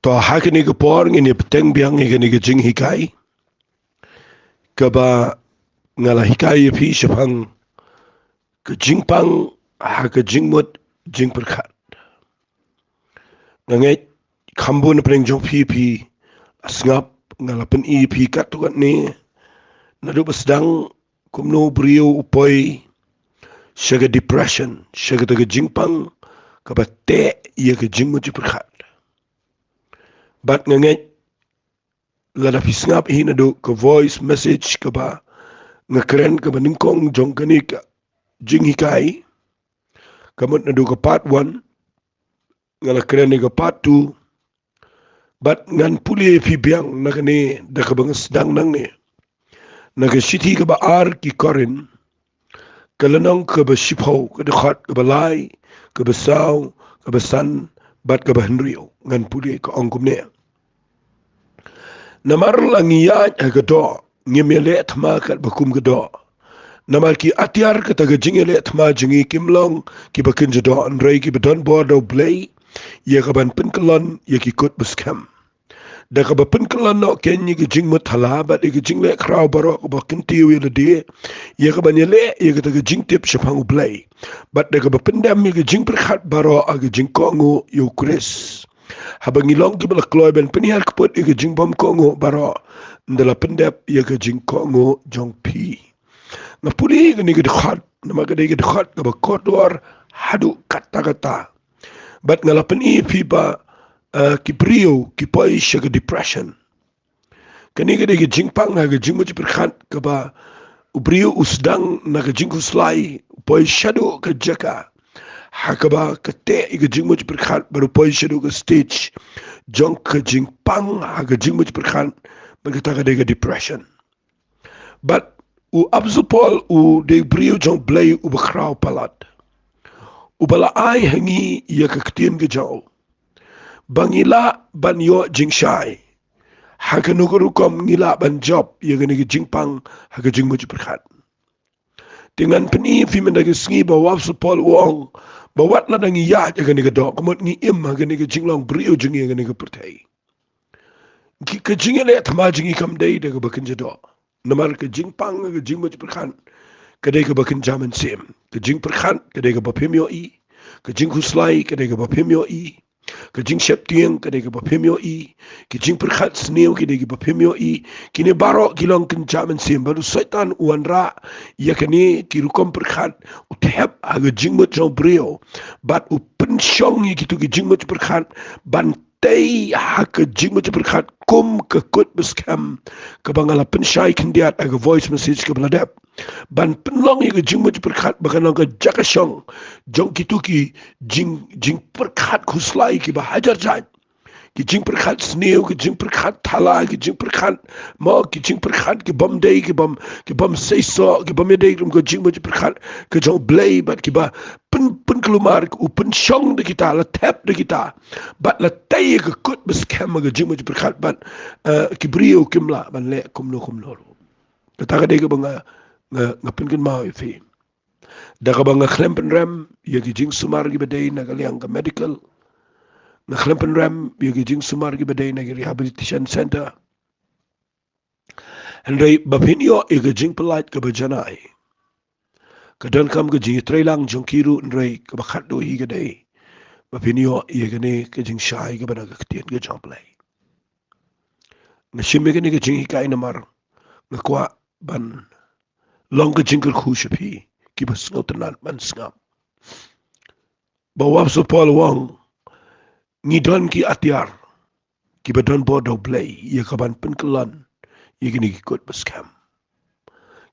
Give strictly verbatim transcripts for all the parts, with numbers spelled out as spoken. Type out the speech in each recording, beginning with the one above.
To, ha kane ka por ngin ïa bteng biang ïa kane ka jinghikai kaba nga la hikai ïa phi shaphang ka jingpang ha ka jingmut jingpyrkhat. Nga ngeit kham bun na pdeng jong phi, phi la sngap nga la pyni ïa phi katto katne, naduh ba sdang kumno u briew u poi sha ka depression, sha kata ka jingpang kaba teh ïa ka jingmut jingpyrkhat. Bad nga ngeit lada phi sngap hi naduh ka voice message kaba nga kren kaba nyngkong jong kane ka jinghikai, ka mut naduh ka part one, nga la kren ïa ka part two. Bad ngan pule ïa phi biang na kane da kaba nga sdang nangne na ka shithi kaba ar ki Korinth, ka lynnong kaba shiphew, ka dkhot kaba lai, kaba saw, kaba san bad kaba hynriew. Ngan pule, ka ong kumne: Namar la ngi ïaid ha ka doh, ngim ïaleh thma katba kum ka doh. Namar ki atiar kata ka jingïaleh thma jong ngi kim long kiba kynja doh, hynrei kiba don bor da U Blei, ïa kaban pynkyllon ïa ki kut ba skhem. Da kaba pynkyllon noh kein ïa ka jingmut thala bad ïa ka jingleh khraw baroh kaba kyntiew ïa lade, ïa kaban ïaleh ïa kata ka jingtip shaphang U Blei, bad da kaba pyndem ïa ka jingpyrkhat baroh ha ka jingkohnguh ïa U Khrist. Haba ngi long kiba la kloi ban pynhiar kput ïa ka jingbymkohnguh baroh, ynda la pyndep ïa ka jingkohnguh jong phi. Nga pule ïa kane ka dkhot namar ka dei ka dkhot kaba kordor haduh katta katta. Bad nga la pyni ïa phi ba, eh, ki briew ki poi sha ka depression. Kane ka dei ka jingpang ha ka jingmut jingpyrkhat kaba u briew u sdang na ka jingkhuslai, u poi shaduh ka jaka ha kaba ka teh ïa ka jingmut jingpyrkhat bad u poi shaduh ka stage jong ka jingpang ha ka jingmut jingpyrkhat, bad kata ka dei ka depression. Bad u Apostol Paul u dei briew jong U Blei uba khraw palat, uba la ai ha ngi ïa ka ktien ka jong u ba ngi lah ban ïoh jingshai ha kano ka rukom ngi lah ban jop ïa kane ka jingpang ha ka jingmut jingpyrkhat. Te ngan pyni ïa phi mynta ka sngi ba u Apostol Paul u ong ba wat lada ngi ïaid ha kane ka doh, ka mut ngi im ha kane ka jinglong briew jong ngi ha kane ka pyrthei, ki, ka jingïaleh thma jong ngi kam dei da kaba kynja doh. Namar ka jingpang, ka jingmut jingpyrkhat ka dei kaba kynja mynsiem. Ka jingpyrkhat ka dei kaba phim ïohi. Ka jingkhuslai ka dei kaba phim ïohi. Ka jingsheptieng ka dei kaba phim ïohi. Ka jingpyrkhat sniew ka dei kaba phim ïohi. Kine baroh ki long kynja mynsiem. Bad u Soitan u wanrah ïa kine ki rukom pyrkhat, u thep ha ka jingmut jong u briew, bad u pynshong ïa kito ki jingmut pyrkhat ban tei ha ka jingmut pyrkhat kum ka kut ba skhem kaba nga la pynshai khyndiat ha ka voice message kaba la dep, ban pynlong ïa ka jingmut pyrkhat ba kan long ka jaka shong jong kito ki jing, jingpyrkhat khuslai kiba hajar jait. Ki jingpyrkhat sniew, ki jingpyrkhat thala, ki jingpyrkhat mo, ki jingpyrkhat ki bym dei, ki bym, ki bym seisoh, ki bym ïadei ruh ka jingmut pyrkhat ka jong U Blei, bad kiba pyn, pynkulmar, u pynshong da kita, la thep da kita, bad la tei ka kut ba skhem ka jingmut pyrkhat, bad, eh, ki briew kim lah ban leh kumno kumno ruh. Kata ka dei kaba nga, nga, nga pynkynmaw ïa phi. Da kaba nga khlem pynrem ïa ki jingsumar kiba dei na ka liang ka medical, nga khlem pynrem ïa ki jingsumar kiba dei na ki rehabilitation center. Hynrei ba phin ïoh ïa ka jingpyllait kaba janai, ka donkam ka jingïatreilang jong ki ruh, hynrei kaba khatduh hi ka dei ba phin ïoh ïa kane ka jingshai kaba na ka ktien ka jong U Blei. Nga shim ïa kane ka jinghikai namar nga kwah ban long ka jingkyrkhu sha phi kiba sngewtynnat ban sngap. Ba u Apostol Paul u ong, ngi don ki atiar kiba don bor da U Blei ïa kaban pynkyllon ïa kine ki kut ba skhem.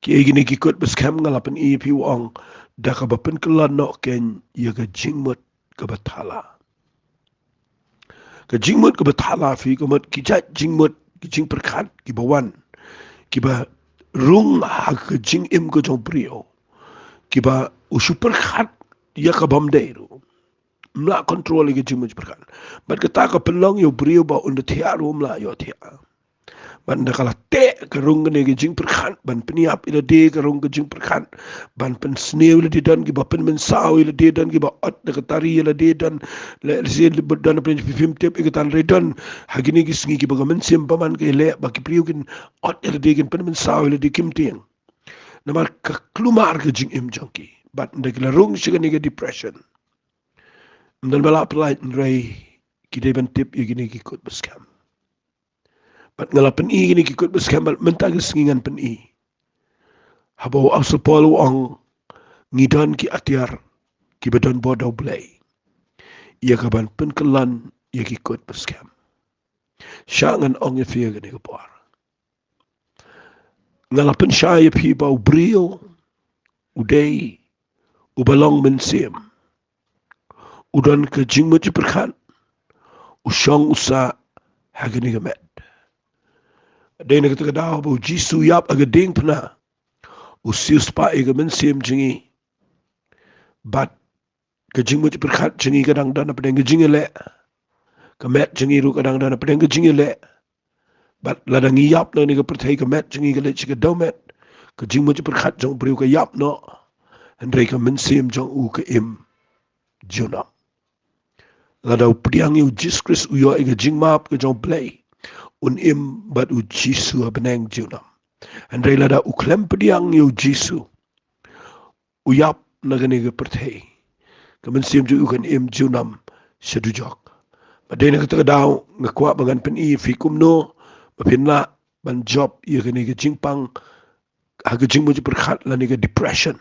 Kiei kine ki kut ba skhem? Nga la pyni ïa phi, u ong da kaba pynkyllon noh kein ïa ka jingmut kaba thala. Ka jingmut kaba thala, phi, ka mut ki jait jingmut, ki jingpyrkhat kiba wan, kiba rung ha ka jingim ka jong u briew, kiba u shu pyrkhat ïa ka bym dei ruh. Ym lah control ïa ka jingmut jingpyrkhat. Bad kata ka pynlong ïa u briew ba un da thiah ruh um lah ïoh thiah. Ban da ka la teh ka rung kane ka jingpyrkhat, ban pynïap ïa lade ka rung ka jingpyrkhat, ban pynsniew ïa lade, don kiba pynmynsaw ïa lade, don kiba ot da ka tari ïa lade, don lehse don pynïap, phim tip ïa kata, hynrei don ha kine ki sngi kiba ka mynsiem bymman ka ïaleh ba ki briew kin ot ïa lade, kin pynmynsaw ïa lade, kim tieng. Namar ka kulmar ka jingim jong ki. Bad ynda ki la rung sha kane ka depression, ym don ba lah pyllait, hynrei ki dei ban tip ïa kine ki kut ba skhem. Bad nga la pyni ïa kine ki kut ba skhem, bad mynta ka sngi ngan pyni. Haba u Apostol Paul u ong, ngi don ki atiar kiba don bor da U Blei ïa ka ban pynkyllon ïa ki kut ba skhem. Shah ngan ong ïa phi ïa kane ka por. Nga la pynshai ïa phi ba u briew u dei uba long mynsiem. U don ka jingmut jingpyrkhat, u shong u sah ha kane ka met. Dei na kata ka daw ba u Jisu u ïap ha ka diengphna, u siewspah ïa ka mynsiem jong ngi. Bad ka jingmut jingpyrkhat jong ngi ka dang don hapdeng ka jingïaleh. Ka met jong ngi ruh ka dang don hapdeng ka jingïaleh. Bad lada ngi ïap na kane ka pyrthei, ka met jong ngi ka leit sha ka dewmet, ka jingmut jingpyrkhat jong u briew ka ïap noh. Hynrei ka mynsiem jong u ka im junom. Lada u pdiang ïa u Jisu Khrist, u ïoh ïa ka jingmap ka jong U Blei, un im bad u Jisu ha bneng junom. Hynrei lada u khlem pdiang ïa u Jisu, u ïap na kane ka pyrthei, ka mynsiem jong u kan im junom sha dujok. Bad dei na kata ka daw nga kwah ba ngan pyni ïa phi kumno ba phin lah ban jop ïa kane ka jingpang ha ka jingmut jingpyrkhat lane ka depression.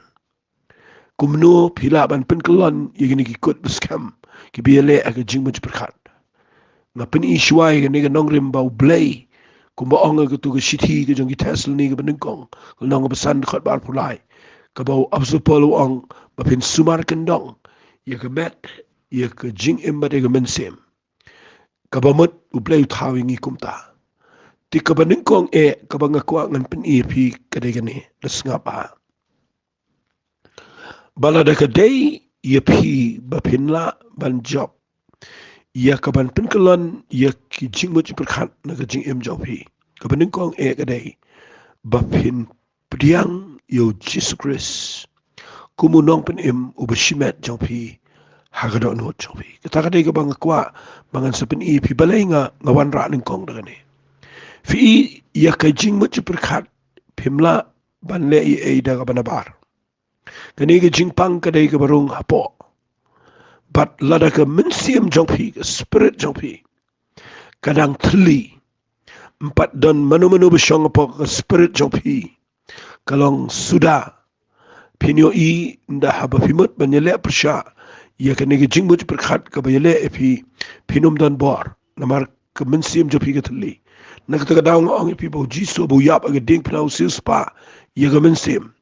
Kumno phi lah ban pynkyllon ïa kine ki kut ba skhem kiba ïaleh ha ka jingmut jingpyrkhat. Nga pyni shuwa ïa kane ka nongrim ba U Blei, kumba ong ha katu ka shithi ka jong ki Thessaloni kaba nyngkong, ka lynnong kaba san, dkhot ba arphew lai, kaba u Apostol Paul u ong ba phin sumar kyndong ïa ka met, ïa ka jingim bad ïa ka mynsiem. Kaba mut U Blei u thaw ïa ngi kumta. Te kaba nyngkong eh kaba nga kwah ngan pyni ïa phi ka dei kane, da sngap ha. Ba lada ka dei ïa phi ba phin lah ban jop ïa ka ban pynkyllon ïa ki jingmut jingpyrkhat na ka jingim jong phi, kaba nyngkong eh ka dei ba phin pdiang ïa u Jisu Khrist kum u nongpynim uba shimet jong phi ha ka dohnud jong phi. Kata ka dei kaba nga kwah ba ngan sa pyni ïa phi, balei nga, nga wanrah nyngkong da kane. Phi i, ïa ka jingmut jingpyrkhat phim lah ban leh ei ei da kaba nabar. Kane ka jingpang ka dei kaba rung hapoh. Bad lada ka mynsiem jong phi, ka spirit jong phi, ka dang thylli, ym pat don mano mano ba shong hapoh ka spirit jong phi, ka long suda. Phin ïohi ynda haba phi mut ban ïaleh pyrshah ïa kane ka jingmut jingpyrkhat kaba ïaleh ïa phi, phin ym don bor. Namar ka mynsiem jong phi ka thylli. Na kata ka daw nga ong ïa phi ba u Jisu ba u ïap ha ka diengphna u siewspah ïa ka mynsiem.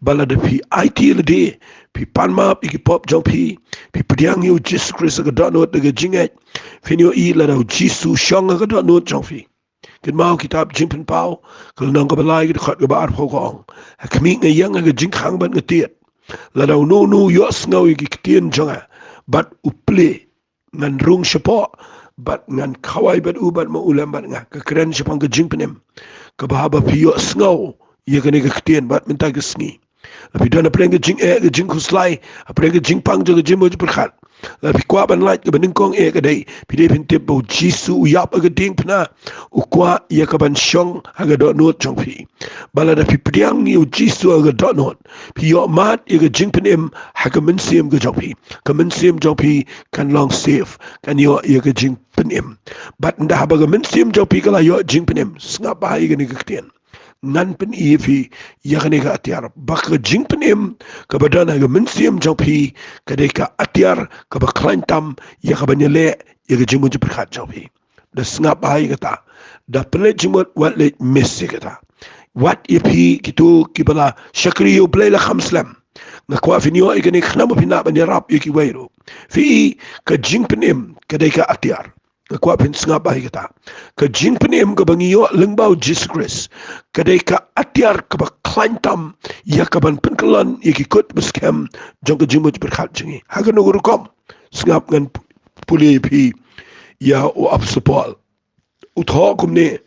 Ba lada phi aiti ïa lade, phi pan map ïa ki pop jong phi, phi pdiang ïa u Jisu Khrist ha ka dohnud da ka jingngeit, phin ïohi lada u Jisu u shong ha ka dohnud jong phi. Kynmaw kitab Jingpynpaw, ka lynnong kaba lai, ka dkhot kaba arphew, ka ong, ha khmih nga ïeng ha ka jingkhang bad nga tied. Lada uno uno u ïohsngew ïa ki ktien jong nga bad u plie, ngan rung shapoh bad ngan khawai bad u bad ma u lem bad nga. Ka kren shaphang ka jingpynim. Kaba haba phi ïohsngew ïa kane ka ktien bad mynta ka sngi, la phi don hapdeng ka jingeh, ka jingkhuslai, hapdeng ka jingpang jong ka jingmut jingpyrkhat, la phi kwah ban lait, kaba nyngkong eh ka dei, phi dei phin tip ba u Jisu u ïap ha ka diengphna, u kwah ïa ka ban shong ha ka dohnud jong phi. Ba lada phi pdiang ïa u Jisu ha ka dohnud, phi ïoh mad ïa ka jingpynim ha ka mynsiem ka jong phi. Ka mynsiem jong phi kan long safe, kan ïoh ïa ka jingpynim. Bad ynda haba ka mynsiem jong phi ka la ïoh jingpynim, sngap bha ïa kane ka ktien. Ngan pyni ïa phi ïa kane ka atiar, ba ka jingpynim kaba don ha ka mynsiem jong phi ka dei ka atiar kaba khlaiñ tam ïa ka ban ïaleh ïa ka jingmut jingpyrkhat jong phi. Da sngap bha ïa kata. Da pynleit jingmut wat leit miss ïa kata. Wat ïa phi kito kiba la shakri ïa U Blei la kham slem, nga kwah phin ïoh ïa kane khnang ba phin lah ban ïarap ïa kiwei ruh. Phi i, ka jingpynim ka dei ka atiar. Nga kwah phin sngap bha ïa kata. Ka jingpynim kaba ngi ïoh lyngba u Jisu Khrist ka dei ka atiar kaba khlaiñ tam ïa ka ban pynkyllon ïa ki kut ba skhem jong ka jingmut jingpyrkhat jong ngi. Ha kano ka rukom? Sngap, ngan pu-, pule ïa phi ïa u Apostol Paul. U thoh kumne.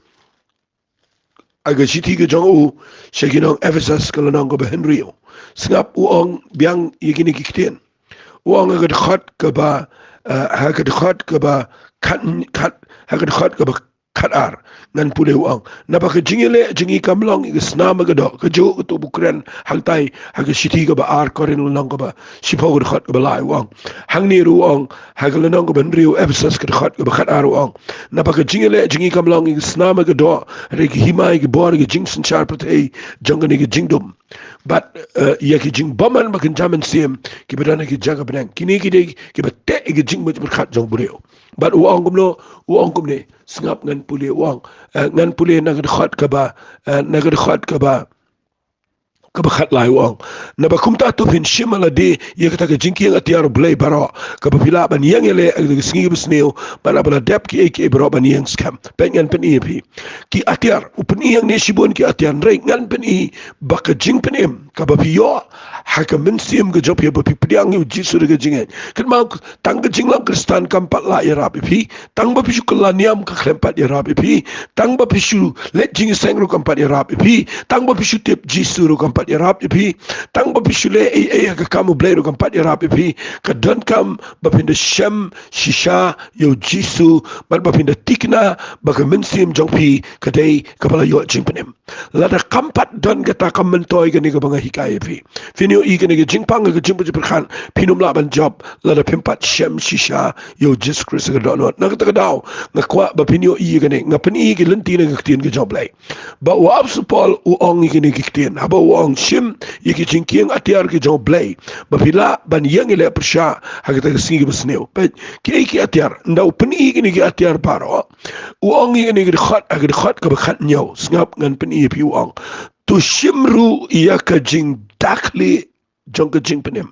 ha ka shithi ka jong u sha ki nong Ephesus, ka lynnong kaba hynriew. Sngap, u ong biang ïa kine ki ktien. U ong ha ka dkhot kaba, eh, ha ka dkhot kaba khat, khat, ha ka dkhot kaba khat ar, ngan pule, u ong: Naba ka jingïaleh jong ngi kam long ïa ka snam ha ka doh, kajuh ka tu ba kren hangtai ha ka shithi kaba ar Korinth, lynnong kaba shiphew, ka dkhot kaba lai, u ong. Hangne ruh u ong ha ka lynnong kaba hynriew Ephesus, ka dkhot kaba khat ar, u ong: Naba ka jingïaleh jong ngi kam long ïa ka snam ha ka doh, hynrei ka hima ïa ki bor, ïa ka jingsynshar pyrthei jong kane ka jingdum, bad, eh, ïa ki jingbymman ba kynja mynsiem kiba don ha ki jaka bneng. Kine ki dei kiba teh ïa ka jingmut jingpyrkhat jong u briew. Bad u ong kumno? U ong kumne. Sngap, ngan pule, u ong, eh, ngan pule na ka dkhot kaba, eh, na ka dkhot kaba, kaba khat lai, u ong: Naba kumta to phin shim ha lade ïa kata ka jingkieng atiar U Blei baroh, kaba phi lah ban ïeng ïaleh ha ka sngi kaba sniew, bad naba la dep kiei kiei baroh ban ïeng skhem. Peit, ngan pyni ïa phi. Ki atiar, u pyni hangne shibun ki atiar, hynrei ngan pyni ba ka jingpynim kaba phi ïoh ha ka mynsiem ka jong phi, ba phi pdiang ïa u Jisu da ka jingngeit. Kynmaw, tang ka jinglong Khristan kam pat lah ïarap ïa phi. Tang ba phi shu kylla niam ka khlem pat ïarap ïa phi. Tang ba phi shu leit jingïaseng ruh kam pat ïarap ïa phi. Tang ba phi shu tip Jisu ruh kam pat ïarap ïa phi. Tang ba phi shu leh ei ei ha ka kam U Blei ruh kam pat ïarap ïa phi. Ka donkam ba phin da shem shisha ïa u Jisu, bad ba phin da thikna ba ka mynsiem jong phi ka dei kaba la ïoh jingpynim. Lada kam pat don kata, kam myntoi kane kaba nga hikai ïa phi. Phin ïohi kane ka jingpang, ka jingpyrkhat, phin ym lah ban jop lada phim pat shem shisha ïa u Jisu Khrist ha ka dohnud. Na kata ka daw, nga kwah ba phin ïohi ïa kane, nga pyni ïa ki lynti na ka ktien ka jong U Blei. Ba u Apostol Paul u ong ïa kine ki ktien, haba u ong shim ïa ki jingkieng atiar ki jong U Blei, ba phi lah ban ïeng ïaleh pyrshah ha kata ka sngi kaba sniew. Peit, kiei ki atiar? Ynda u pyni ïa kine ki atiar baroh, u ong ïa kine ki dkhot, ha ki dkhot kaba khathynñiew. Sngap, ngan pyni ïa phi, u ong: To shim ruh ïa ka jingdakhlieh jong ka jingpynim,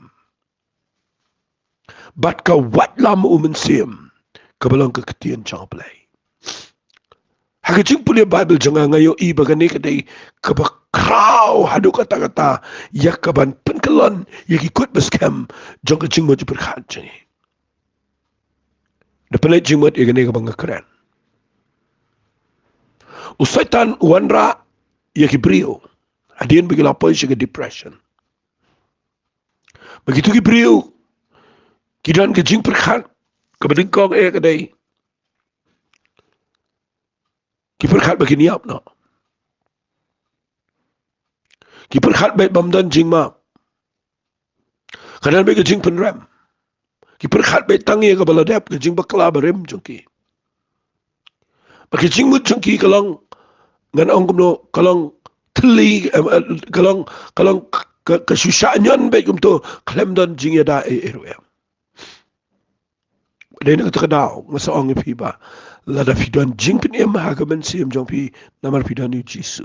bad ka watlam u Mynsiem, kaba long ka ktien jong U Blei. Ha ka jingpule Baibl jong nga, nga ïohi ba kane ka dei kaba khraw haduh katta katta ïa kaban pynkyllon ïa ki kut ba skhem jong ka jingmut jingpyrkhat jong ngi. Da pynleit jingmut ïa kane kaba nga kren. U Soitan u wanrah ïa ki briew hadien ba ki la poi sha ka depression. Ba kito ki briew ki don ka jingpyrkhat kaba nyngkong, eh, ka dei ki pyrkhat ba kin ïap noh. Ki pyrkhat beit bym don jingmap. Ka don beit ka jingpynrem. Ki pyrkhat beit tang ïa kaba la dep, ka jingbakla barim jong ki. Ba ka jingmut jong ki ka long, ngan ong kumno, ka long thylli, em, eh, ka long, ka long ka, ka shu shah ñion beit kumto, khlem don jingïada ei ei ruh em. Dei na kata ka daw nga sa ong ïa phi ba lada phi don jingpynim ha ka mynsiem jong phi, namar phi don ïa u Jisu.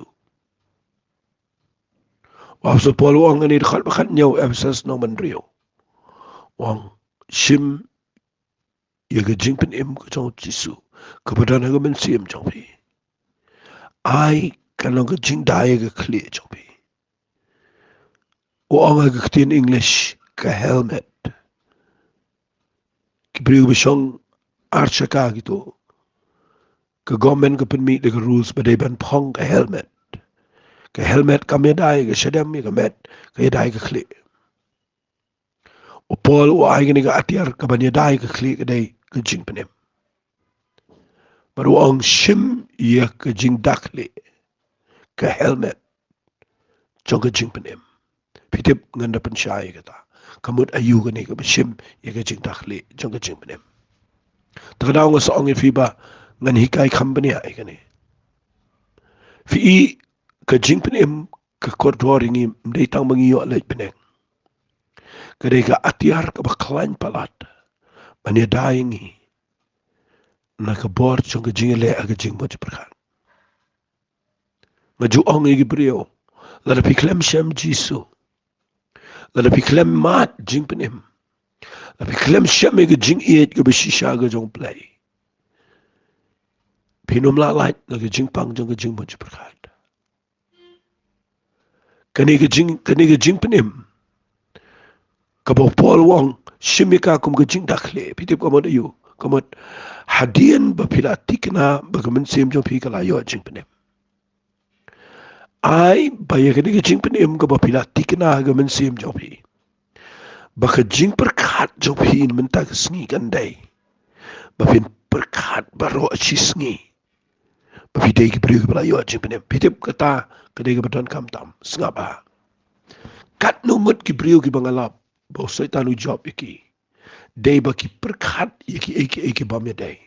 U Apostol Paul u ong ha kane ka dkhot ba khathynñiew, Ephesus lynnong ba hynriew, u ong: Shim ïa ka jingpynim ka jong u Jisu kaba don ha ka mynsiem jong phi. Ai kan long ka jingdai ha ka khlieh jong phi. U ong ha ka ktien English ka helmet. Ki briew ba shong arshaka kito, ka government ka pynmih da ka rules ba dei ban phong ka helmet. Ka helmet kam ïadai ka shadem ïa ka met, ka ïadai ka khlieh. U Paul u ai kane ka atiar kaban ïadai ka khlieh, ka dei ka jingpynim. Bad u ong shim ïa ka jingdakhlieh, ka helmet jong ka jingpynim. Phi tip ngan da pynshai ïa kata. Ka mut aïu kane kaba shim ïa ka jingdakhlieh jong ka jingpynim? Te ka daw nga sa ong ïa phi ba ngan hikai kham bniah ïa kane. Phi i, ka jingpynim ka kordor ïa ngi ym dei tang ba ngi ïoh leit bneng. Ka dei ka atiar kaba khlaiñ palat ban ïada ïa ngi na ka bor jong ka jingïaleh ha ka jingmut jingpyrkhat. Nga ju ong ïa ki briew, lada phi khlem shem Jisu, lada phi khlem mad jingpynim, lada phi khlem shem ïa ka jingïeit kaba shisha ka jong U Blei, phin ym lah lait na ka jingpang jong ka jingmut jingpyrkhat. Kane ka jing, kane ka jingpynim kaba u Paul u ong shim ïa ka kum ka jingdakhlieh, phi tip ka mut aïu? Ka mut hadien ba phi la thikna ba ka mynsiem jong phi ka la ïoh jingpynim, Ai ba ïa kane ka jingpynim kaba phi la thikna ha ka mynsiem jong phi, ba ka jingpyrkhat jong phi mynta ka sngi kan dei ba phin pyrkhat baroh shi sngi ba phi dei ki briew kiba la ïoh jingpynim. Phi tip kata ka dei kaba donkam tam. Sngap ha katno ngut ki briew kiba nga lap ba u Soitan u jop ïa ki, dei ba ki pyrkhat ïa kiei kiei ki bym ïadei.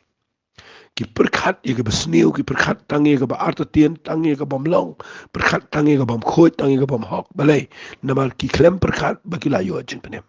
Ki pyrkhat ïa kaba sniew, ki pyrkhat tang ïa kaba artatien, tang ïa ka bym long, pyrkhat tang ïa ka bym khuid, tang ïa ka bym hok. Balei? Namar ki khlem pyrkhat ba ki la ïoh jingpynim.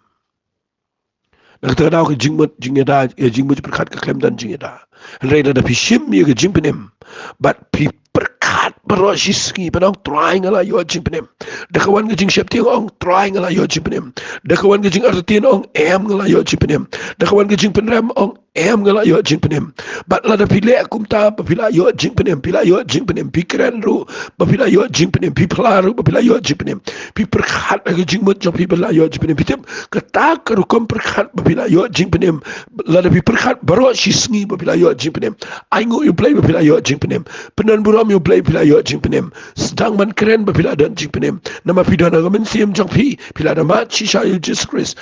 Na kata ka daw ka jingmut jingïada, ïa jingmut pyrkhat ka khlem don jingïada. Hynrei lada phi shim ïa ka jingpynim bad phi pyrkhat baroh shi sngi ban ong, Trai, nga la ïoh jingpynim. Da ka wan ka jingsheptieng ong, Trai, nga la ïoh jingpynim. Da ka wan ka jingartatien ong, Em, nga la ïoh jingpynim. Da ka wan ka jingpynrem ong, Em, nga la ïoh jingpynim. Bad lada phi leh kumta ba phi la ïoh jingpynim, phi la ïoh jingpynim, phi kren ruh ba phi la ïoh jingpynim, phi phla ruh ba phi la ïoh jingpynim, phi pyrkhat ha ka jingmut jong phi ba la ïoh jingpynim. Phi tip kata ka rukom pyrkhat ba phi la ïoh jingpynim, lada phi pyrkhat baroh shi sngi ba phi la ïoh jingpynim, ainguh ïa U Blei ba phi la ïoh jingpynim, pyndonburom ïa U Blei ba phi la ïoh jingpynim, sdang ban kren ba phi la don jingpynim. Namar phi don ha ka mynsiem jong phi, phi la da mad shisha ïa U Jisu Khrist.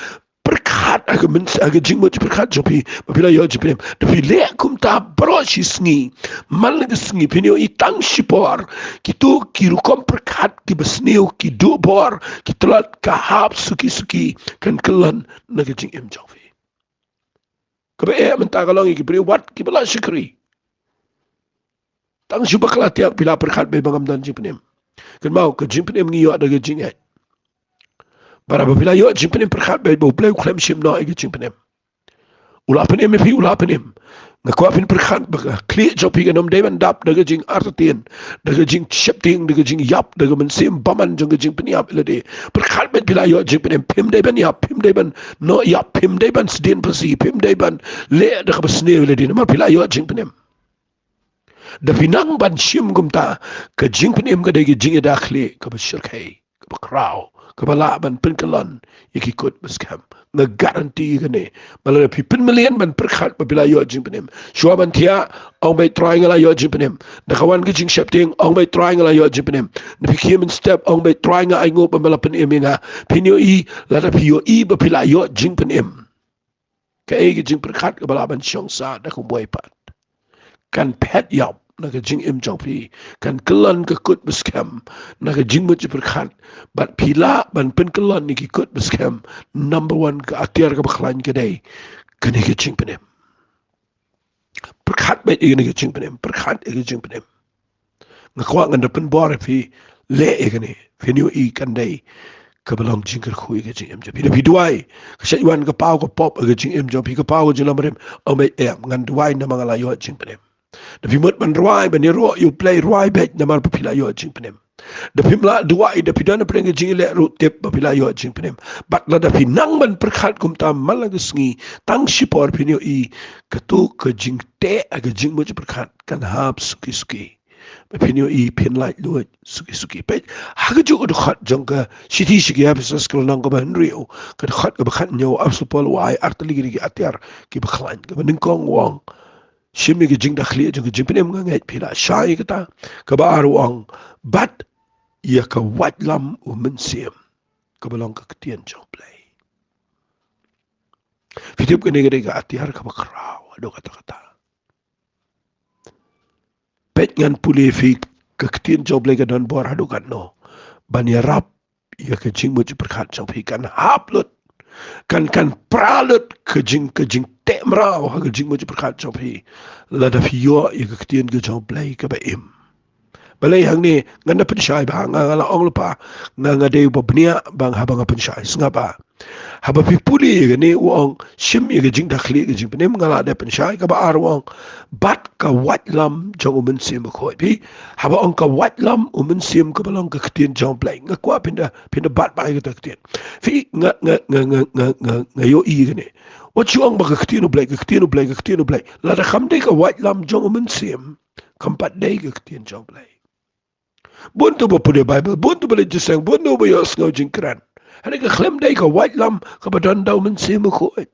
Pyrkhat ha ka myns-, ha ka jingmut pyrkhat jong phi ba phi la ïoh jingpynim. Da phi leh kumta baroh shi sngi, man la ka sngi, phin ïohi tang shipor kito ki rukom pyrkhat kiba sniew, ki duh bor, ki tlot, ka hap suki suki kan kyllon na ka jingim jong phi. Kaba eh mynta ka long ïa ki briew wat kiba la shakri. Tang shu bakla tiap phi la pyrkhat beit ba ngam don jingpynim. Kynmaw, ka jingpynim ngi ïoh da ka jingngeit. Bad haba phi la ïoh jingpynim, pyrkhat beit ba U Blei u khlem shim noh ïa ka jingpynim. U la pynim ïa phi, u la pynim. Nga kwah phin pyrkhat ba ka khlieh jong phi kan ym dei ban dap da ka jingartatien, da ka jingsheptieng, da ka jingïap, da ka mynsiem bymman jong ka jingpynïap ïa lade. Pyrkhat beit phi la ïoh jingpynim, phim dei ban ïap, phim dei ban noh ïap, phim dei ban sdien phasi, phim dei ban leh da kaba sniew ïa lade namar phi la ïoh jingpynim. Da phi nang ban shim kumta, ka jingpynim ka dei ka jingïada khlieh kaba shyrkhei, kaba khraw, kaba lah ban pynkyllon ïa ki kut ba skhem. Nga guarantee ïa kane. Ba lada phi pynmlien ban pyrkhat ba phi la ïoh jingpynim, shuwa ban thiah, ong beit, Trai, nga la ïoh jingpynim. Da ka wan ka jingsheptieng, ong beit, Trai, nga la ïoh jingpynim. Da phi khie mynstep, ong beit, Trai, nga ainguh ba me la pynim ïa nga. Phin ïohi, lada phi ïohi ba phi la ïoh jingpynim, kaei ka jingpyrkhat kaba lah ban shong sah da kumwei pat? Kan phet ïap na ka jingim jong phi, kan kyllon ka kut ba skhem na ka jingmut jingpyrkhat. Bad phi lah ban pynkyllon ïa ki kut ba skhem. Number one, ka atiar kaba khlaiñ ka dei kane ka jingpynim. Pyrkhat beit ïa kane ka jingpynim, pyrkhat ïa ka jingpynim. Nga kwah ngan da pynbor ïa phi, leh ïa kane, phin ïohi kan dei kaba long jingkyrkhu ïa ka jingim jong phi. Da phi duwai, ka shait wan ka paw ka pop ha ka jingim jong phi, ka paw ka jinglong barim, ong beit, Em, ngan duwai namar nga la ïoh jingpynim. Da phi mut ban rwai, ban ïaroh ïa U Blei, rwai beit namar ba phi la ïoh jingpynim. Da phim lah duwai, da phi don hapdeng ka jingïaleh ruh, tip ba phi la ïoh jingpynim. Bad lada phi nang ban pyrkhat kumta man la ka sngi, tang shipor phin ïohi kato ka jingteh ha ka jingmut jingpyrkhat kan hap suki suki. Ba phin ïohi phin laitluid suki suki. Peit, ha kajuh ka dkhot jong ka shithi sha ki Ephesos ka lynnong kaba hynriew, ka dkhot kaba khathynñiew, u Apostol Paul u ai artylli ki atiar kiba khlaiñ. Kaba nyngkong u ong, shim ïa ka jingdakhlieh jong ka jingpynim, nga ngeit phi la shai ïa kata. Kaba ar u ong, bad ïa ka waitlam u Mynsiem, kaba long ka ktien jong U Blei. Phi tip, kane ka dei ka atiar kaba khraw haduh katta katta. Peit, ngan pule ïa phi, ka ktien jong U Blei ka don bor haduh katno ban ïarap ïa ka jingmut jingpyrkhat jong phi. Kan hap lut, kan, kan pra lut ka jing, ka jingteh mraw ha ka jingmut jingpyrkhat jong phi lada phi ïoh ïa ka ktien ka jong U Blei kaba im. Balei hangne ngan da pynshai ba nga, nga la ong lypa, nga, nga dei uba bniah ba nga, haba nga pynshai. Sngap ba haba phi pule ïa kane, u ong, shim ïa ka jingdakhlieh ka jingpynim, nga la dep pynshai. Kaba ar u ong, bad ka waitlam jong u Mynsiem Bakhuid. Phi, haba ong ka waitlam u Mynsiem, kaba long ka ktien jong U Blei. Nga kwah phin da, phin da bat ba ïa kata ka ktien. Phi, nga, nga, nga ïohi ïa kane. Wat shu ong ba ka ktien U Blei, ka ktien U Blei, ka ktien U Blei. Lada kam dei ka waitlam jong u Mynsiem, kam pat dei ka ktien jong U Blei. Bun tu ba pule Baibl, bun tu ba leit jingïaseng, bun tu ba ïohsngew jingkren, hynrei ka khlem dei ka waitlam kaba don da u Mynsiem Bakhuid.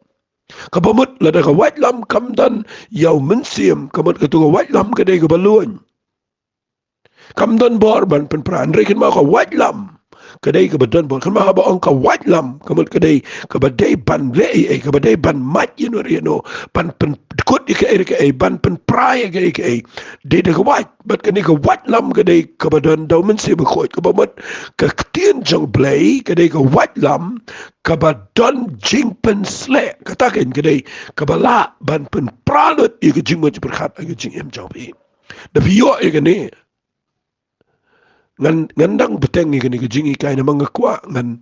Kaba mut lada ka waitlam kam don ïa u Mynsiem, ka mut katu ka waitlam ka dei kaba lwin. Kam don bor ban pynpra, hynrei kynmaw ka waitlam ka dei kaba don bor. Kynmaw haba ong ka waitlam, ka mut ka dei kaba dei ban leh ei ei, kaba dei ban mad ïano ïano, ban pynkut ïa kaei kaei, ban pynpra ïa kaei kaei. Dei da ka wait, bad kane ka waitlam ka dei kaba don da u Mynsiem Bakhuid, kaba mut ka ktien jong U Blei ka dei ka waitlam kaba don jingpynsleh. Kata kein ka dei kaba lah ban pynpra lut ïa ka jingmut jingpyrkhat, ïa ka jingim jong phi. Da phi ïoh ïa kane, ngan, ngan dang bteng ïa kane ka jinghikai, namar nga kwah ngan,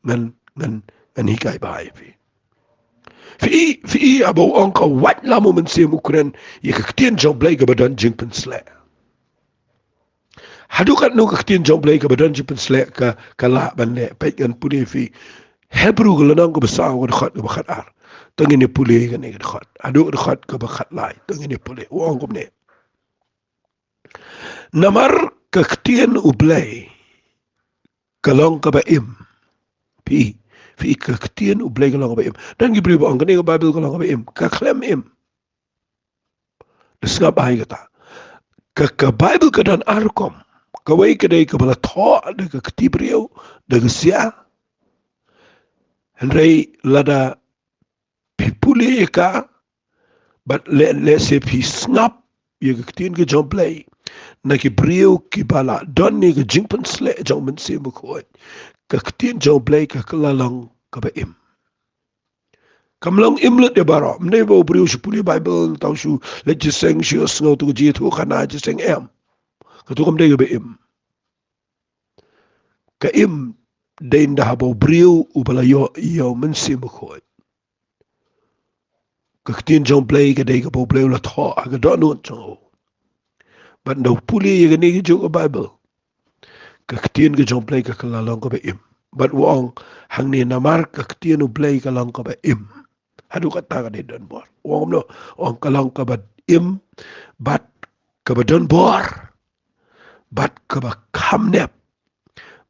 ngan, ngan, ngan hikai bha ïa phi. Phi, phi, haba u ong ka waitlam u Mynsiem, u kren ïa ka ktien jong U Blei kaba don jingpynsleh. Haduh katno ka ktien jong U Blei kaba don jingpynsleh ka, ka lah ban leh? Peit, ngan pule ïa phi Hebru ka lynnong kaba saw, ka dkhot kaba khatar. To ngin ïa pule ïa kane ka dkhot. Haduh ka dkhot kaba khatlai. To ngin ïa pule. U ong kumne: Namar ka ktien U Blei ka long kaba im. Phi, phi, ka ktien U Blei ka long kaba im. Don ki briew ba ong kane ka Baibl ka long kaba im, ka khlem im. Da sngap bha ïa kata. Ka, ka Baibl ka don ar rukom. Kawei ka dei kaba la thoh da ka kti briew, da ka sia. Hynrei lada phi pule ïa ka, bad leh, lehse phi sngap ïa ka ktien ka jong U Blei na ki briew kiba la don ïa ka jingpynsleh jong u Mynsiem Bakhuid, ka ktien jong U Blei ka, ka la long kaba im. Kam long im lut ïa baroh. Ym dei ba u briew u shu pule Baibl, tang shu leit jingïaseng, shu ïohsngew tu ka jingïathuhkhana jingïaseng, em. Katu kam dei kaba im. Ka im dei ynda haba u briew uba la ïoh ïa u Mynsiem Bakhuid, ka ktien jong U Blei ka dei kaba U Blei u la thoh ha ka dohnud jong u. Bad ynda u pule ïa kane kajuh ka Baibl, ka ktien ka jong U Blei ka, ka la long kaba im. Bad u ong hangne, namar ka ktien U Blei ka long kaba im, haduh katta ka dei don bor. U ong kumno? U ong ka long kaba im, bad kaba don bor, bad kaba kham nep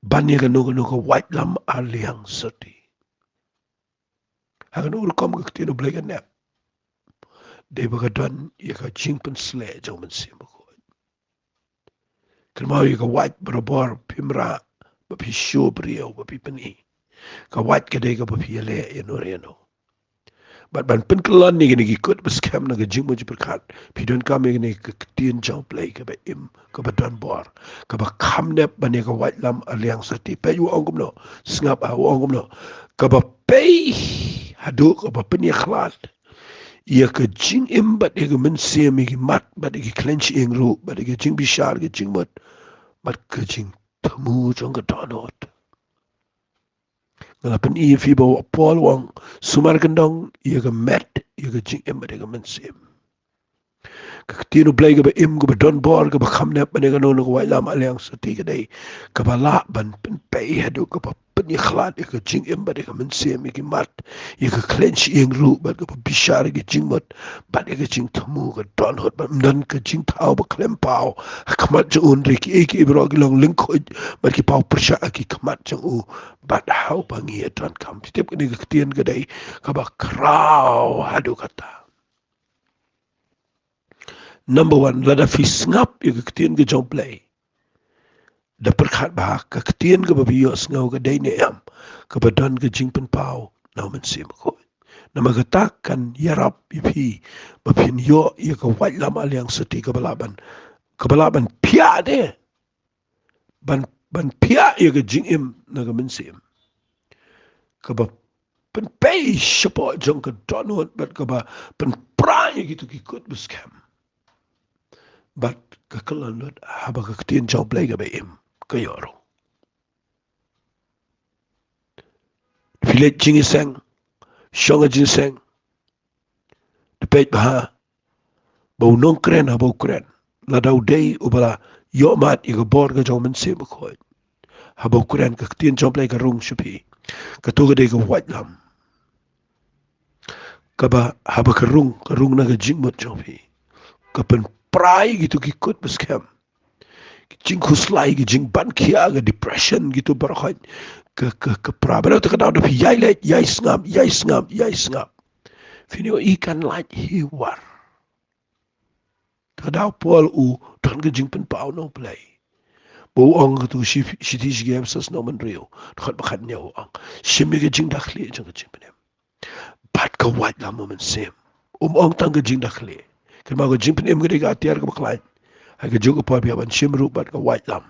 ban ïa kano kano ka waitlam ar liang syrti. Ha kano rukom ka ktien U Blei ka nep? Dei ba ka don ïa ka jingpynsleh jong u Mynsiem Bakhuid. Kynmaw, ïa ka wait barabor phim rah ba phi shu briew, ba phi pyni. Ka wait ka dei kaba phi ïaleh ïano ïano. Bad ban pynkylla ïa kine ki kut ba skhem na ka jingmut jingpyrkhat, phi donkam ïa kane ka ktien jong U Blei kaba im, kaba don bor, kaba kham nep ban ïa ka waitlam ar liang syrti. Peit u ong kumno, sngap ha u ong kumno: Kaba pei haduh kaba pynïakhlad ïa ka jingim bad ïa ka mynsiem, ïa ki mat bad ïa ki khlem shyieng ruh, bad ïa ka jingbishar ka jingmut bad ka jingthmu jong ka dohnud. Nga la pyni ïa phi ba u Paul u ong, sumar kyndong ïa ka met, ïa ka jingim bad ïa ka mynsiem. Ka ktien U Blei kaba im, kaba don bor, kaba kham nep ban ïa kano kano ka waitlam ar liang syrti ka dei kaba lah ban pynpei haduh kaba pynïakhlad ïa ka jingim bad ïa ka mynsiem, ïa ki mat, ïa ka khlem shyieng ruh, bad kaba bishar ïa ka jingmut bad ïa ka jingthmu ka dohnud. Bad ym don ka jingthaw ba khlem paw ha khmat jong u, hynrei kiei kiei baroh ki long lyngkhuid bad ki paw pyrshah ha ki khmat jong u. Bad ha u ba ngi ïa donkam. Phi tip, kane ka ktien ka dei kaba khraw haduh katta. Number one, lada phi sngap ïa ka ktien ka jong U Blei, da pyrkhat bha ka ktien kaba phi ïohsngew ka dei ne em, kaba don ka jingpynpaw na u Mynsiem Bakhuid. Namar kata kan ïarap ïa phi ba phin ïoh ïa ka waitlam ar liang syrti kaba lah ban, kaba lah ban phiah de, ban, ban phiah ïa ka jingim na ka mynsiem, kaba pynpei shapoh jong ka dohnud bad kaba pynpra ïa kito ki kut ba skhem. Bad ka kylla lut haba ka ktien jong U Blei kaba im ka ïoh rung. Phi leit jingïaseng, shong ha jingïaseng, da peit bha ba u nongkren haba u kren, lada u dei uba la ïoh mad ïa ka bor ka jong u Mynsiem Bakhuid, haba u kren, ka ktien jong U Blei ka rung sha phi. Kato ka dei ka waitlam kaba haba ka rung, ka rung na ka jingmut jong phi, ka pynpra ïa kito ki kut ba skhem, ki jingkhuslai, ki jingban khia, ka depression, kito baroh ka, ka, ka pra. Bad te ka daw da phi ïai leit, ïai sngap, ïai sngap, ïai sngap, phin ïohi kan lait hi war. Te ka daw Paul u don ka jingpynpaw na U Blei. Ba u ong ha ka tu shi, shi ti shi gem sa sno man riu. Khot ba khat nyau u ong. Shim ïa ka jingdakhlieh jong ka jingpynim. Bad ka waitlam u mynsiem. Um ong tang ka jingdakhlieh. Kynmaw ka jingpynim ka dei ka atiar kaba khlaiñ. Ha ka juk ka por phi hap ban shim ruh bad ka waitlam.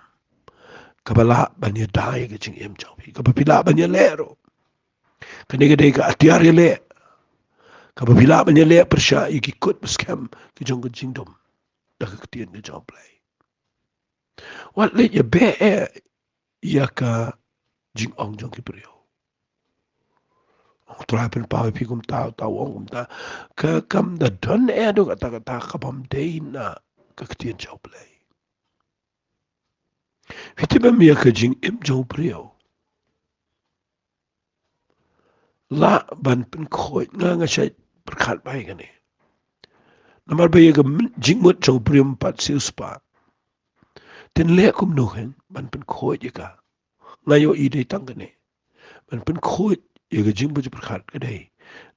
Kaba lah ban ïada ïa ka jingim jong phi. Kaba phi lah ban ïaleh ruh. Kane ka dei ka atiar ïaleh. Kaba phi lah ban ïaleh pyrshah ïa ki kut ba skhem ki jong ka jingdum. Da ka ktien ka jong Blei. Wat leit ïa beh eh ïa ka jingong jong ki briew. Ong Trai pynpaw ïa phi kumta, uta u ong kumta. Ka kam da don eh duk kata kata ka bym dei na ka ktien jong Blei. Phi tip em ïa ka jingim jong u briew. Lah ban pynkhuid nga nga shait pyrkhat bai kane. Namar ba ïa ka jingmut jong u briew ym pat siewspah. Te yn leh kumno kein ban pynkhuid ïa ka. Nga ïohi dei tang kane. Ban pynkhuid ïa ka jingpyrkhat ka dei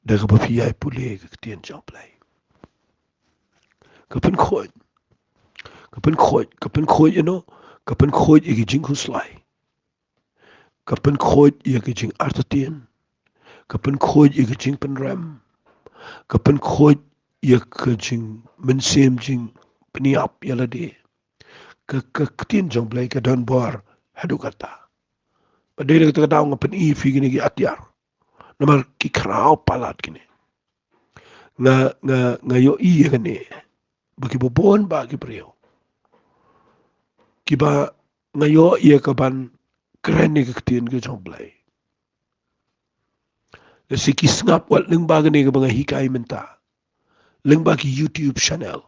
da kaba phi ïai pule ka ktien jong Blei. Ka pynkhuid. Ka pynkhuid, ka pynkhuid ïa no, ka pynkhuid ïa ka jingkhuslai. Ka pynkhuid ïa ka jingartatien. Ka pynkhuid ïa ka jingpynrem. Ka pynkhuid ïa ka jingmynsiem jingpynïap ïa lade. Ka, ka ktien jong Blei ka don bor haduh katta. Ba dei na kata ka daw nga pyni ïa phi kine ki atiar. Namar ki khraw palat kine. Nga, nga, nga ïohi ïa kane. Ba kiba bun bah ki briew. Kiba nga ïohi ïa ka ban kren ïa ka ktien ka jong Blei. Lehse ki sngap wat lyngba kane kaba nga hikai mynta. Lyngba ki YouTube channel.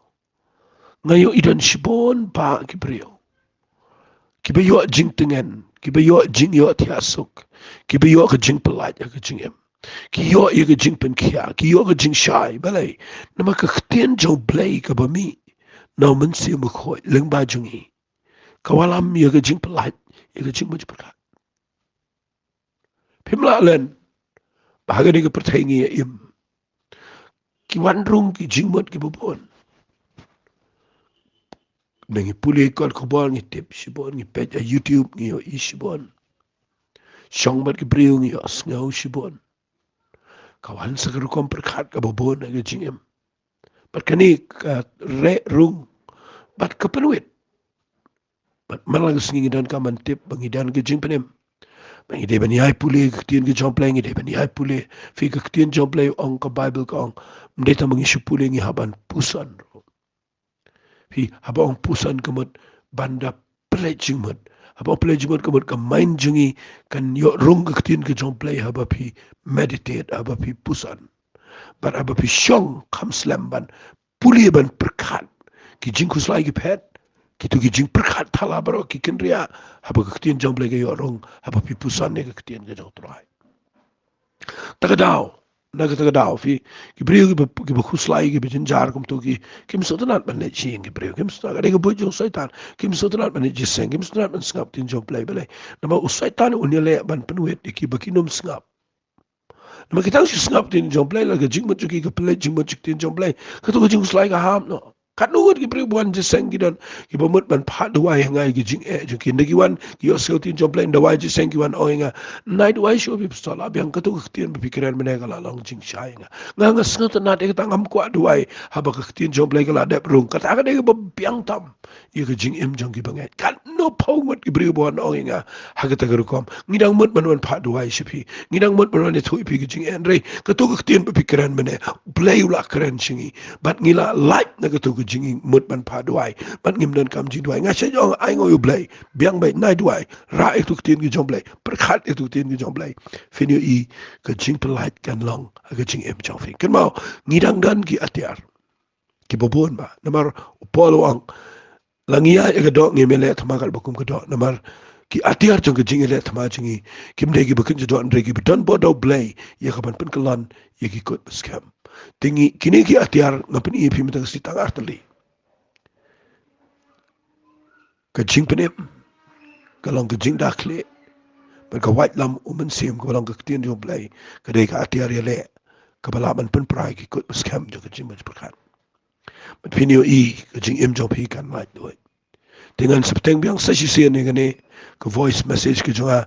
Nga ïohi don shibun bah ki briew. Kiba ïoh jingtyngen, kiba ïoh jingïohthiah suk, kiba ïoh ka jingpyllait ha ka jingim. Ki ïoh ïa ka jingpynkhia, ki ïoh ka jingshai, balei? Namar ka ktien jong Blei kaba mih na u Mynsiem Bakhuid lyngba jong ngi. Ka wallam ïa ka jingpyllait, ïa ka jingmut jingpyrkhat. Phim lah len ba ha kane ka pyrthei ngi ïa im. Ki wan rung ki jingmut kiba bun. Ngi pule kot khubor ngi tip shibun, ngi peit ha YouTube ngi ïohi shibun. Shong bad ki briew ngi ïohsngew shibun. Ka wan sa ka rukom pyrkhat kaba bun ha ka jingim. Bad kane ka reh rung bad ka pynwit. Bad man la ka sngi ngi donkam ban tip ba ngi don ka jingpynim. Ba ngi dei ban ïai pule ka ktien ka jong Blei, ngi dei ban ïai pule. Phi ka ktien jong Blei ong, ka Baibl ka ong, ym dei tang ba ngi shu pule, ngi hap ban puson ruh. Phi, haba ong puson ka mut ban da pynleit jingmut. Haba ong pynleit jingmut ka mut ka mind jong ngi kan ïoh rung ka ktien ka jong Blei haba phi meditate, haba phi puson. Bad haba phi shong kham slem ban pule ban pyrkhat ki jingkhuslai ki phet, kito ki jingpyrkhat thala baroh ki kynriah, haba ka ktien jong Blei ka ïoh rung, haba phi puson ïa ka ktien ka jong U Trai. Ta ka daw, na kata ka daw, phi, ki briew kiba, kiba khuslai, kiba jynjar kumto ki, kim sngewtynnat ban leit sha ïing ki briew, kim sngewtynnat, ka dei ka buit jong Soitan, kim sngewtynnat ban leit jingïaseng, kim sngewtynnat ban sngap ktien jong Blei, balei? Namar u Soitan un ïaleh ban pynwit ïa ki ba kin ym sngap. Namar ki tang shu sngap ktien jong Blei, la ka jingmut jong ki ka pynleit jingmut jong ktien jong Blei, kato ka jingkhuslai ka hap noh. Katno ngut ki briew ba wan jingïaseng ki don, kiba mut ban phah duwai ha nga ïa ki jingeh jong ki, ynda ki wan ki ïohsngew ktien jong Blei, ynda wan jingïaseng ki wan ong ïa nga, nai duwai shuh phi pastor, la biang, kato ka ktien ba phi kren mynne ka la long jingshai ïa nga. Nga, nga sngewtynnat ïa kata, ngam kwah duwai haba ka ktien jong Blei ka la dep rung. Kata ka dei kaba biang tam ïa ka jingim jong ki bangeit. Katno phew ngut ki briew ba wan ong ïa nga ha kata ka rukom, ngi dang mut ban wan phah duwai sha phi, ngi dang mut ban wan ïathuh ïa phi ka jingeh, hynrei kato ka ktien ba phi kren mynne, Blei u la kren sha ngi, bad ngi la lait na kato ka jingmut ban phah duwai, bad ngim donkam jingduwai. Nga shait ong, ainguh ïa U Blei, biang beit, nai duwai, rah ïa kato ka ktien ka jong Blei, pyrkhat ïa kato ka ktien ka jong Blei. Phin ïohi ka jingpyllait kan long ha ka jingim jong phi. Kynmaw, ngi dang don ki atiar kiba bun bah. Namar u Paul u ong, la ngi ïaid ha ka doh ngim ïaleh thma katba kum ka doh. Namar ki atiar jong ka jingïaleh thma jong ngi kim dei kiba kynja doh, hynrei kiba don bor da U Blei ïa ka ban pynkyllon ïa ki kut ba skhem. Te ngi, kine ki atiar nga pyni ïa phi mynta ka sngi tang artylli. Ka jingpynim ka long ka jingdakhlieh, bad ka waitlam u Mynsiem kaba long ka ktien jong U Blei ka dei ka atiar ïaleh kaba lah ban pynpra ïa ki kut ba skhem jong ka jingmut jingpyrkhat. Bad phin ïohi ka jingim jong phi kan lait luid. Te ngan sa bteng biang sa shisien ïa kane ka voice message ka jong nga,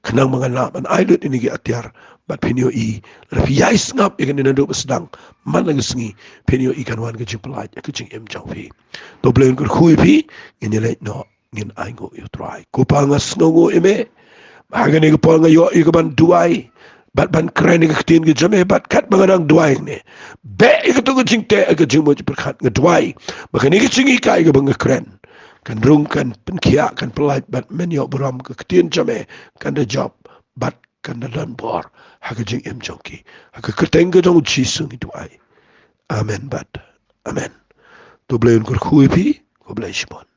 khnang ba ngan lah ban ai lut ïa kine ki atiar bad phin ïohi. Lada phi ïai sngap ïa kane naduh ba sdang man la ka sngi, phin ïohi kan wan ka jingpyllait ïa ka jingim jong phi. To Blei un kyrkhu ïa phi. Ngin ïaleit noh, ngin ainguh ïa U Trai. Ko Pa, nga sngewnguh ïa me ba ha kane ka por nga ïoh ïa ka ban duwai bad ban kren ïa ka ktien ka jong me, bad katba nga nang duwai hangne, beh ïa kato ka jingteh, ka jingmut jingpyrkhat, nga duwai ba kane ka jinghikai kaba nga kren kan rung, kan pynkhiah, kan pyllait, bad men ïoh burom, ka ktien jong me kan da jop bad kan da don bor ha ka jingim jong ki. Ha ka kyrteng ka jong U Jisu ngi duwai. Amen bad amen. To Blei un kyrkhu ïa phi. Ko Blei shibun.